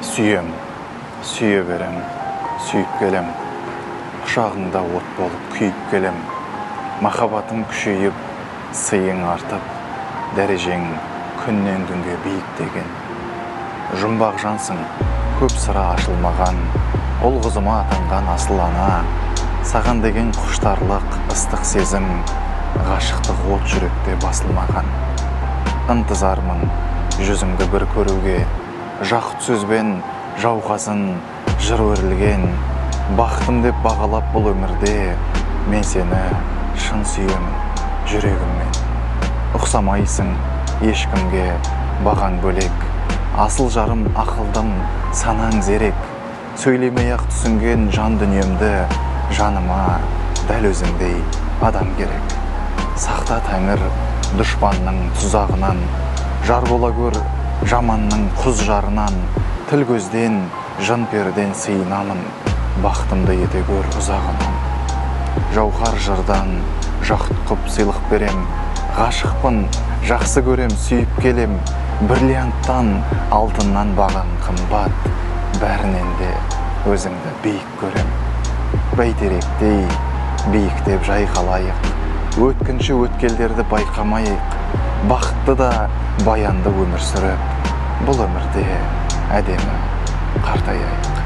Сүйем, сүйе берем, сүйіп келем. Құшағыңда от болып күйіп келем. Махаббатым күшейіп, сыйың артып, дәрежең күннен күнге биіктеген. Жұмбақ жансың, көп сыры ашылмаған, ұл қызыма атанған асыл ана. Саған деген құштарлық, ыстық сезім, ғашықтық от жүректе басылмаған. Ынтызармын жүзіңді бір көруге, жақұт сөзбен жауқазын жыр өрілген. Бақытым деп бағалап бұл өмірде, мен сені шын сүйемін жүрегіммен. Ұқсамайсың ешкімге, бағаң бөлек, асыл жарым ақылдым, санаң зерек. Сөйлемей-ақ түсінген жан дүниемді, жаныма дәл өзіңдей адам керек. Сақта тәңір дұшпанның тұзағынан, жар бола көр жаманның құз жарынан. Тіл көзден, жын періден сыйынамын, бақытымды ете көр ұзағынан. Жауһар жырдан жақұт қып сыйлық берем, ғашықпын, жақсы көрем, сүйіп келем. Бриллианттан, алтыннан бағаң қымбат, бәрінен де өзіңді биік көрем. Бәйтеректей биіктеп жайқалайық, өткінші өткелдерді байқамайық. Бақытты да баянды өмір сүріп, бұл өмірде әдемі қартаяйық.